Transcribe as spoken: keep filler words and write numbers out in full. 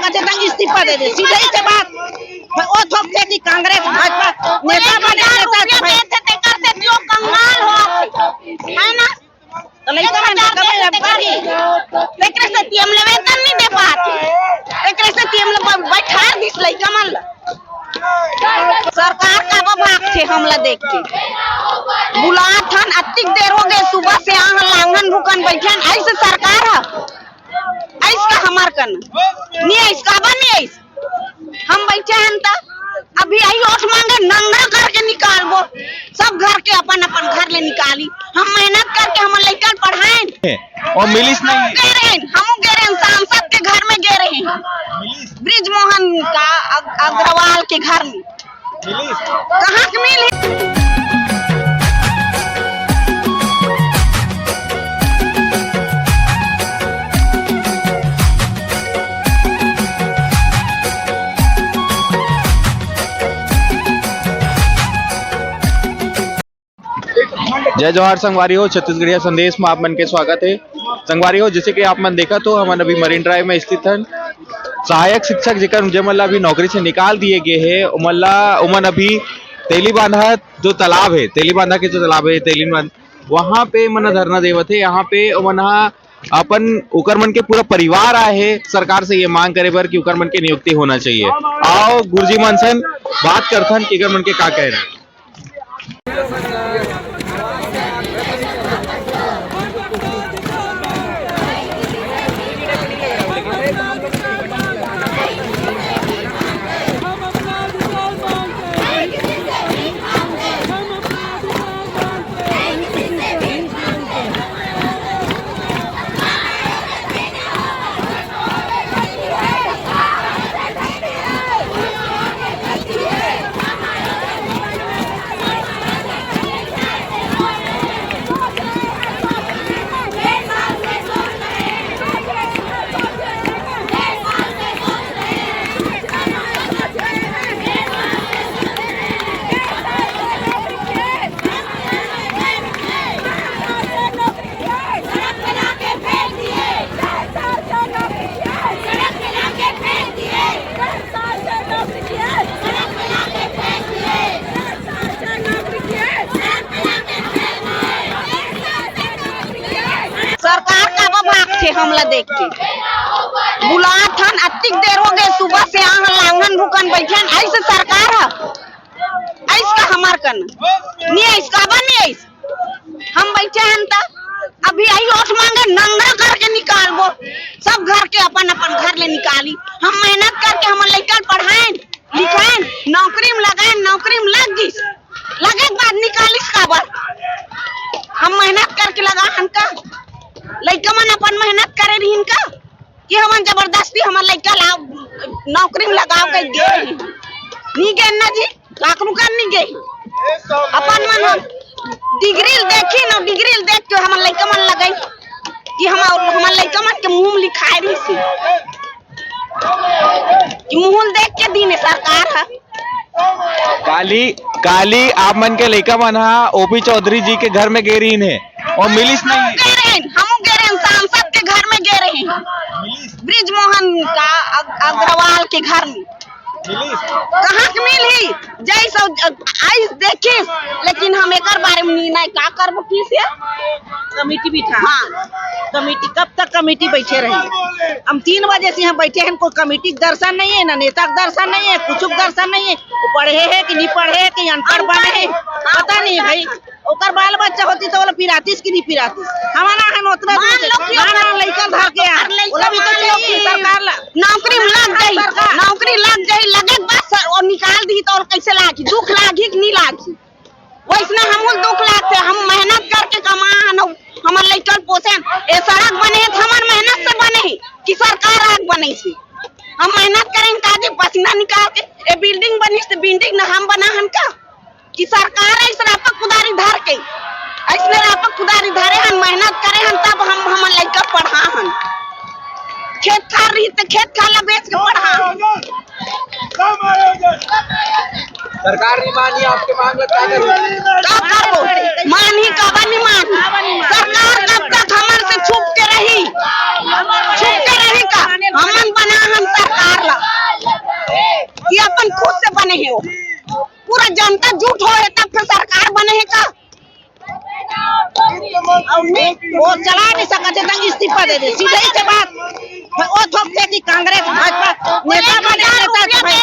कथे तक इस्तीफा दे दे, सीधे ही से बात। वो थोपथे कि कांग्रेस, भाजपा, नेता बने, नेता भाई। देथे, तेकर से जो कंगाल हो, है ना? तो लइका मन का कभी तेकर से टीएम ले वेतन नहीं दे पात। तेकर से टीएम ले ब-, बैठा दिस लइका मन ला। सरकार का भाग थे हमला देख के। बुलात हन, अतिक देर हो गए, सुबह से आंगन लांगन भूकन बैठे हन, ऐसे सरकार ह। आइस का हमर कन? नी आइस, काबर नी आइस? हम बैठे हन त अभी आई ओठ मांगे, नंगा करके निकालबो। सब घर के अपन अपन घर ले निकाली। हम मेहनत करके हमर लइका ल पढ़ाएन। और मिलिस नहीं। गे रहेन, हमू गे रहेन, सांसद के घर में गे रहेन। मिलिस। ब्रिज मोहन का अग-, अग्रवाल के घर में। कहाँ के मिल हे? जय जोहार संगवारी हो, छत्तीसगढ़िया संदेश में आप मन के स्वागत है। संगवारी हो, जैसे कि आप मन देखत हो, हमन अभी मरीन ड्राइव में स्थित हन। सहायक शिक्षक जेकर, जेमन ला अभी नौकरी से निकाल दिए गए हे, ओमन ला, ओमन अभी तेली बांधा जो तालाब है, तेली बांधा के जो तालाब है, तेली बांध, वहाँ पे मन धरना देवत है। यहाँ पे ओमन ह अपन, ओकर मन के पूरा परिवार आए हे सरकार से ये मांग करे बर कि ओकर मन के नियुक्ति होना चाहिए। आओ गुरुजी मन सन बात करथन कि एकर मन के का कहना है। सरकार का भाग थे हमला देख के। बुलात हन, अतिक देर हो गए, सुबह से आंगन लांगन भूकन बैठे हन। ऐसे सरकार ह, ऐस का हमर कन? नी ऐस, काबर नी ऐस? हम बैठे हन त अभी आई ओठ मांगे, नंगा करके निकालबो। सब घर के अपन अपन घर ले निकाली। हम मेहनत करके हमर लइका ल पढ़ाएन, लिखाएन, नौकरी में लगाएन, नौकरी में लग गिस। लगे के बाद निकालिस काबर? हम मेहनत करके लगा हन का? लइका मन अपन मेहनत करे रहिन का? कि हमन जबरदस्ती हमर लइका ला नौकरी में लगाव के गे रहिन? नी गे ना जी, काकरू कर नी गे। अपन मन डिग्री ल देखिन, डिग्री ल देख के हमर लइका मन लगाई कि हम, हमर लइका मन के मुंह में लिखाए रहिस। कि मुंह ल देख के दीन हे सरकार ह। काली, काली आप मन के लइका मन ह ओपी चौधरी जी के घर में गे रहिन हे और मिलिस नहीं। गे रहेन, हमू गे रहेन, सांसद के घर में गे रहेन, ब्रिज मोहन का अग-, अग्रवाल के घर में। कहाँ के मिलही? जैस आइस देखिस, लेकिन हम एकर बारे में निर्णय का करबो किस हे? कमेटी बिठा। हाँ। कमेटी कब तक कमेटी बैठे रही? हम तीन बजे से यहाँ बैठे हैं, कोई कमेटी के दर्शन नहीं है, ना नेता के दर्शन नहीं है, कुछ के दर्शन नहीं है। वो पढ़े है कि नहीं पढ़े है कि अनपढ़ बने है, पता नहीं भाई। ओकर बाल बच्चा होती तो ओला पिरातिस कि नहीं पिरातिस? हमारा हन उतना मान लो कि ना, ना, लइका धर के आ, ओला भी तो चाहिए सरकार ला। नौकरी में लग गई, सरकार। नौकरी लग गई, लगे के बाद सर, वो निकाल दी तो और कैसे लागी? दुख लागी कि नहीं लागी? वैसने हमहू दुख लागथे, हम मेहनत करके कमा हन, हमर लइका ल पोसे हन। ए सड़क बने हे त हमर मेहनत से बने हे कि सरकार आग बने से? हम मेहनत करेन काजी पसीना निकाल के, ए बिल्डिंग बनिस त बिल्डिंग न हम बना हन का? कि सरकार ऐसे रापक कुदारी धर के, ऐसने रापक कुदारी धरे हन, मेहनत करे हन, तब हम हमर लइका पढ़ा हन। खेत खार रही त खेत खार ला बेच के पढ़ा हन। सरकार नहीं मानी आपके मांग ला, क्या करोगे? का करबो? मानही काबर नहीं मानही? सरकार कब तक हमर से छुप के रही? छुप के रही का? हमन बना हन सरकार खुद से बने हे वो, पूरा जनता जुट हो हे तब फिर सरकार बने हे का? अउ नहीं, वो चला नहीं सकत हे, त इस्तीफा दे दे, सीधे ही से बात। वो थोपथे कि कांग्रेस, भाजपा, नेता बने, नेता भाई।